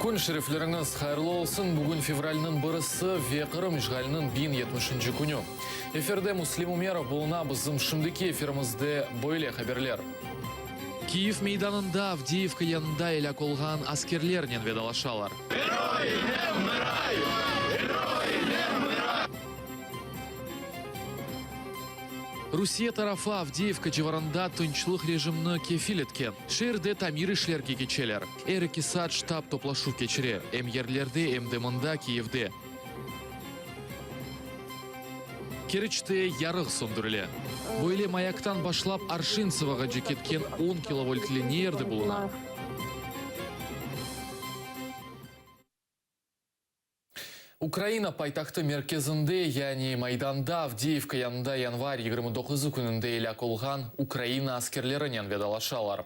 Kün şerifleriñiz hayırlı olsun! Bugün fevralniñ birisi ve Qırım işğaliniñ 1070-nci künü. Efirde Müslim Ümerov buluna, bizim şimdiki efirimizde böyle haberler. Kiyev meydanında Avdeyevka yanında elâk olğan askerlernen vedalaşalar. Rusiye tarafı Avdeyevka civarında tınçlıq rejimni kefil etken. Şeerde tamir işlerge keçeler. Er eki saat ştab toplaşuv keçire, em yerlerde, em de mında, Kiyevde. Keriçte yarıq söndürile. Böyle Mayaktan başlap Arşintsevoğace ketken on kilovoltli ne yerde buluna? Ukraina paytahtı merkezinde, yani Maydanda, Avdiyivka yanında yanvar yigirmi doquzı kününde elâk olğan Ukraina askerlerinen vedalaşalar.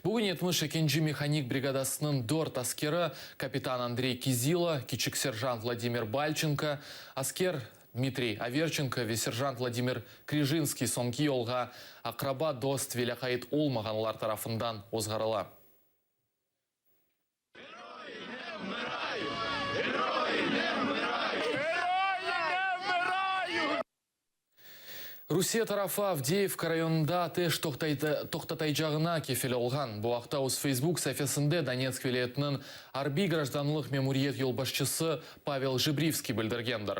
Bugün yetmiş ekinci mehanik brigadasınıñ dört askeri, kapitan Andrey Kizilo, kiçik serjant Vladimir Balçenko, asker Dmitriy Averçenko ve serjant Vladimir Krijinskiy soñki yolğa aqraba, dost ve lâqayıt olmağanlar tarafından ozğarıla. Rusiye tarafı Avdeyevka rayonında ateş toqtataycağına kefil olğan. Bu aqta öz Facebook saifesinde Donetsk vilâyetiniñ arbiy-grajdanlıq memuriyet yolbaşçısı Pavel Jibrivskiy bildirgendir.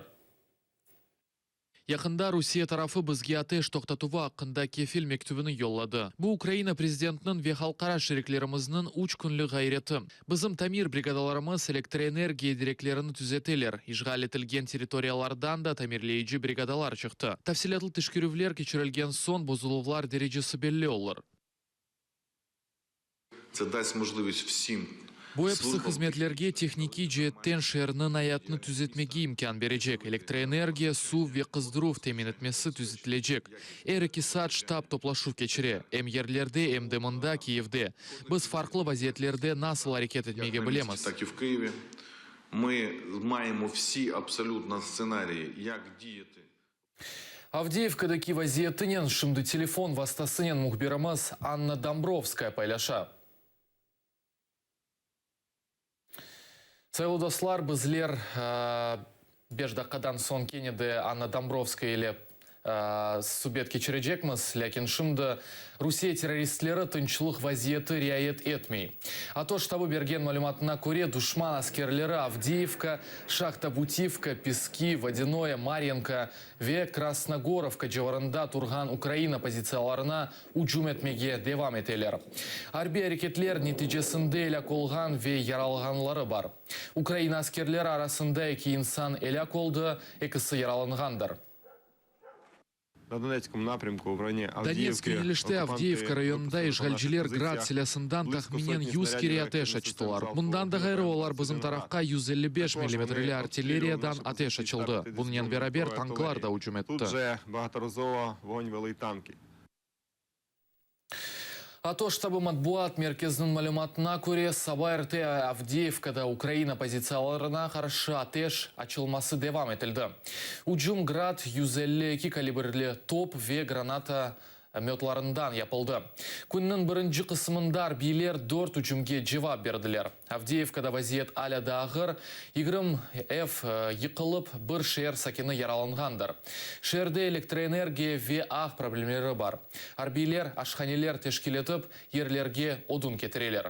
Yaqında Rusiye tarafı bizge ateş toqtatuvı aqqında kefil mektübini yolladı. Bu Ukraina prezidentiniñ ve halqara şeriklerimizniñ üç künlük ğayreti. Bizim tamir brigadalarımız elektroenergiya direklerini tüzeteler, işğal etilgen territoriyalardan da tamirleyici brigadalar çıqtı. Tafsilâtlı teşkerüvler keçirilgen soñ bozuluvlar derecesi belli olur. Bu episi hızmetlerge tehnikiy ceetten şeerniñ ayatını tüzetmege imkân berecek, elektroenergiya, suv ve qızdıruv temin etmesi tüzetilecek. Er eki saat ştab toplaşuv keçire, em yerlerde, em de mında, Kiyevde. Biz farqlı vaziyetlerde nasıl areket etmege bilemiz. Avdeyevkadaki vaziyetinen şimdi telefon vastasınen mühbirimiz Anna Dombrovskaya paylaşa. Sayılı dostlar, bizler beş daqqadan soñ kene de Anna Dombrovskaya ile subet keçirecekmiz, lâkin şimdi Rusiye terroristleri tınçlıq vaziyeti riayet etmey. ATO ştabı bergen malümatına köre, duşman askerleri Avdiyivka, Şahta-Butivka, Peski, Vodânoye, Maryinka ve Krasnogorovka civarında turğan Ukraina pozitsiyalarına ücüm etmege devam eteler. Arbiy areketler neticesinde elâk olğan ve yaralağanları bar. Ukraina askerleri arasında eki insan elâk oldı, ekisi yaralanğandır. Donetsk yönelişte Avdeyevka rayonında işğalciler Grad silâsından tahminen yüz kere ateş açtılar. Bundan da ğayrı, olar bizim tarafqa 155 millimetreli artilleriyadan ateş açıldı. Bunınen beraber tanklar da ücüm etti. ATO ştabı matbuat merkeziniñ malümatına köre, saba erte Avdeyevkada Ukraina pozitsiyalarına qarşı ateş açılması devam etildi. Ücüm Grad 152 kalibrli top ve granata mötlarından yapıldı. Künniñ birinci qısımında arbiyler dört ücümge cevap berdiler. Avdeyevkada vaziyet alâ daa ağır, 20 ev yıqılıp, bir şeer sakini yaralanğandır. Şeerde elektroenergiya ve ağ problemleri bar. Arbiyler aşhaneler teşkil etip, yerlerge odun ketireler.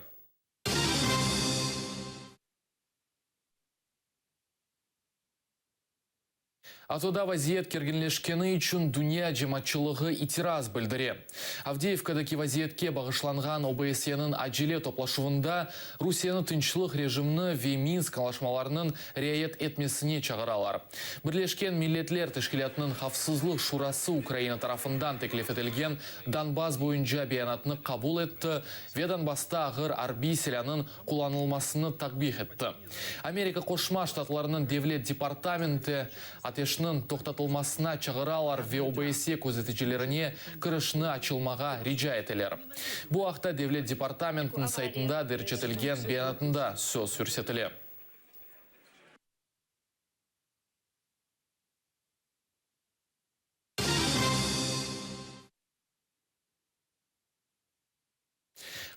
ATOda vaziyet kerginleşkeni içün dünya cemaatçılığı itiraz bildire. Avdeyevkadaki vaziyetke bağışlanğan OBSYeniñ acele toplaşuvında Rusiyeni tınçlıq rejimni ve Minsk añlaşmalarınıñ riayet etmesine çağıralar. Birleşken Milletler Teşkilâtınıñ Havfsızlıq Şurası Ukraina tarafından teklif etilgen Donbass boyunca beyanatnı qabul etti ve Donbassta ağır arbiy silânıñ qullanılmasını takbih etti. Amerika Qoşma Ştatlarınıñ Devlet departamenti ateşniñ toqtatılmasına çağıralar ve OBSE közeticilerine kirişni açılmağa rica eteler. Bu aqta Devlet departamentiniñ saytında derc etilgen beyanatında söz yürsetile.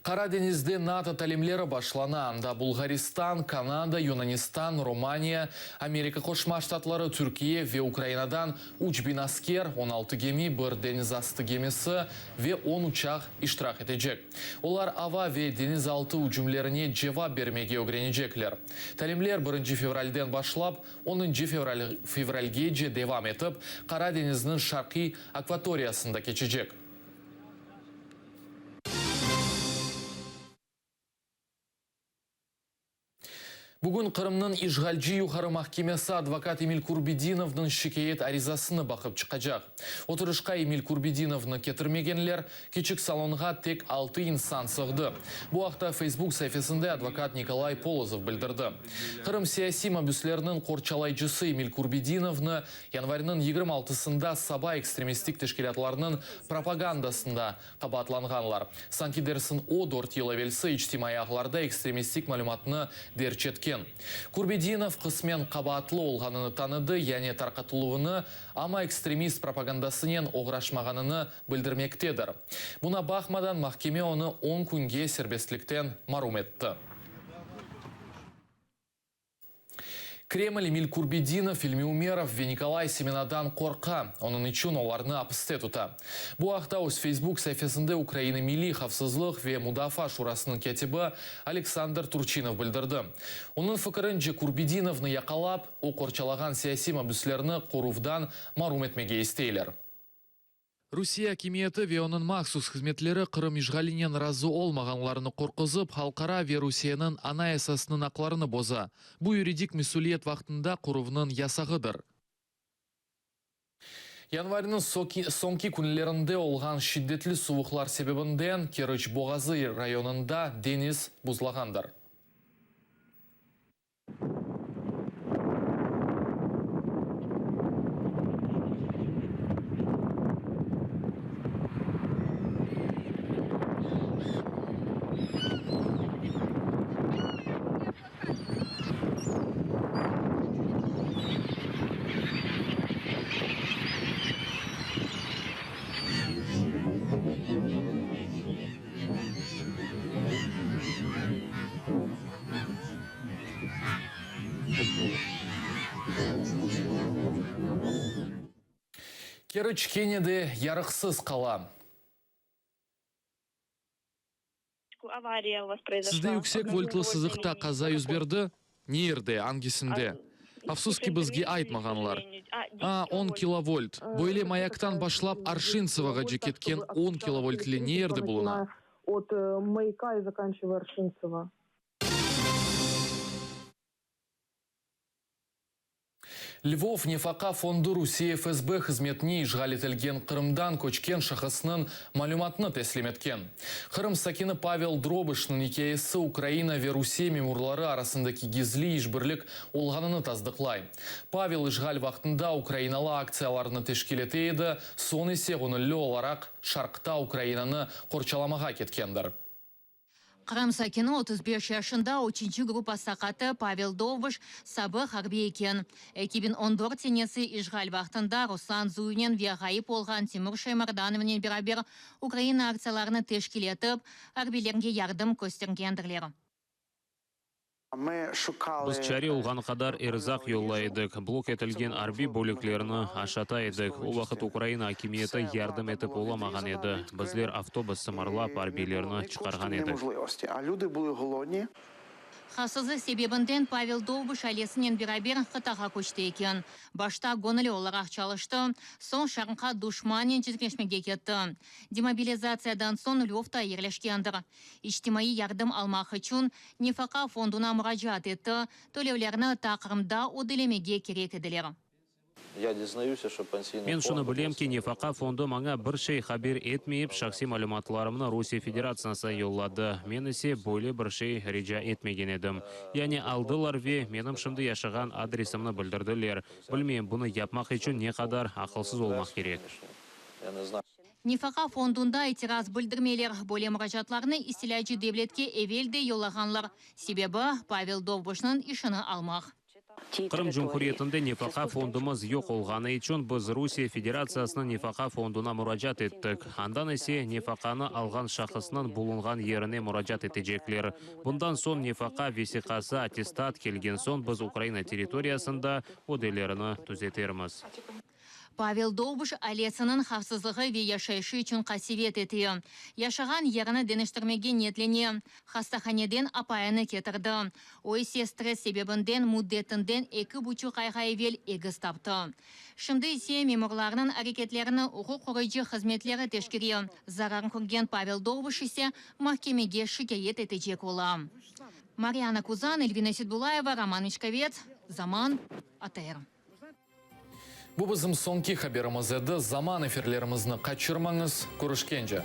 Qara deñizde NATO talimleri başlana, anda Bulğaristan, Kanada, Yunanistan, Romaniya, Amerika Qoşma Ştatları, Türkiye ve Ukrainadan 3000 asker, 16 gemi, bir deñizastı gemisi ve on uçaq iştirak etecek. Olar ava ve deñizaltı ücümlerine cevap bermege ögrenecekler. Talimler birinci fevralden başlap, onıncı fevralgece devam etip, Qara deñizniñ şarqiy akvatoriyasında keçecek. Bugün Qırımnıñ işğalci Yuqarı mahkemesi advokat Emil Kurbedinovnıñ şikâyet arizasını baqıp çıqacaq. Oturışqa Emil Kurbedinovnı ketirmegenler, kiçik salonğa tek altı insan sığdı. Bu aqta Facebook saifesinde advokat Nikolay Polozov bildirdi. Qırım siyasiy mabüsleriniñ qorçalayıcısı Emil Kurbedinovnı yanvarniñ 26-sında saba ekstremistik teşkilâtlarnıñ propagandasında qabaatlanğanlar. Sanki dersiñ o, dört yıl evelsi içtimaiy ağlarda ekstremistik malümatnı derc etken. Kurbedinov qısmen qabaatlı olğanını tanıdı, yani tarqatıluvını, amma ekstremist propagandasınen oğraşmağanını bildirmektedir. Buna baqmadan, mahkeme onı on künge serbestlikten marum etti. Kreml Emil Kurbedinov, İlmi Ümerov ve Nikolay Semenadan qorqa, onıñ içün olarnı apiste tuta. Bu aqta öz Facebook saifesinde Ukraina Milliy havfsızlıq ve mudafaa şurasınıñ kâtibi Aleksandr Turçinov bildirdi. Onıñ fikirince, Kurbedinovnı yaqalap, o qorçalağan siyasiy mabüslerni qoruvdan marum etmege isteyler. Rusiye akimiyeti ve onıñ mahsus hızmetleri Qırım işğalinen razı olmağanlarnı qorquzıp, halqara ve Rusiyeniñ Anayasasınıñ aqlarını boza. Bu yuridik mesüliyet vaqtında qoruvnıñ yasağıdır. Yanvarniñ soñki künlerinde olğan şiddetli suvuqlar sebebinden Keriç boğazı rayonında deñiz buzlağandır. Keriç kene de yarıqsız qala. Sizde yüksek voltlı sızıqta qaza yüz berdi? Ne yerde, angisinde? Afsus ki, bizge aytmağanlar. A, on kilovolt. Böyle Mayaktan başlap Arşintsevoğace ketken on kilovoltli ne yerde buluna? Lvov nefaqa fondu Rusiye FSB hızmetine işğal etilgen Qırımdan köçken şahısnıñ malümatını teslim etken. Qırım sakini Pavel Drobışnıñ ikâyesi Ukraina ve Rusiye memurları arasındaki gizli işbirlik olğanını tasdıqlay. Pavel işğal vaqtında ukrainalı aktsiyalarnı teşkil ete edi, soñ ise göñülli olaraq şarqta Ukrainanı qorçalamağa ketkendir. Qırım sakini, 35 yaşında, üçünci gruppa saqatı Pavel Dovbış sabıq arbiy eken. 2014 senesi işğal vaqtında Ruslan Zuyevnen ve ğayıp olğan Timur Şaymardanovnen beraber Ukraina aktsiyalarını teşkil etip, arbiylerge yardım köstergendirler. Biz çare olğanı qadar erzaq yollay edik, blok etilgen arbiy bölüklerni aşata edik. O vaqıt Ukraina akimiyeti yardım etip olamağan edi. Bizler avtobus sımarlap, arbiylerni çıqarğan edik. Havfsızlıq sebebinden Pavel Dovbuş ailesinen beraber qıtağa köçti eken. Başta göñülli olaraq çalıştı, soñ şarqqa duşmannen cenkleşmege ketti. Demobilizatsiyadan soñ Lvovda yerleşkendir. İçtimaiy yardım almaq içün Nefaqa fonduna muracaat etti, tölevlerni ta Qırımda ödelemege kerek ediler. Men şunı bilem ki, Nefaqa fondu maña bir şey haber etmeyip, şahsiy malümatlarımnı Rusiye Federatsiyasına yolladı, men ise böyle bir şey rica etmegen edim. Yani aldılar ve menim şimdi yaşağan adresimni bildirdiler. Bilmeyim, bunı yapmaq içün ne qadar aqılsız olmaq kerek. Nefaqa fondunda itiraz bildirmeyler. Böyle muracaatlarnı istilâcı devletke evel de yollağanlar. Sebebi, Pavel Dovbuşnıñ işini almaq. Qırım Cumhuriyetinde nefaqa fondumız yoq olğanı içün biz Rusiye Federatsiyasınıñ nefaqa fonduna muracaat ettik. Andan ise nefaqanı alğan şahısnıñ bulunğan yerine muracaat etecekler. Bundan soñ nefaqa vesiqası, attestat, kelgen soñ biz Ukraina territoriyasında ödelerini tüzetermiz. Pavel Dovbuş ailesiniñ havfsızlığı ve yaşayışı içün qasevet ete. Yaşağan yerini deñiştirmege niyetlene. Hastahaneden apayını ketirdi. O ise stress sebebinden müddetinden eki buçuq ayğa evel egiz taptı. Şimdi ise memurlarnıñ areketlerini uquq qoruyıcı hızmetleri teşkere. Zarar körgen Pavel Dovbuş ise mahkemege şikâyet etecek ola. Maryana Kuzan, Elvina Seitbullayeva, Roman Mişkovets, Zaman, ATR. Bu bizim soñki haberimiz edi. Zaman efirlerimizni qaçırmañız. Körüşkence.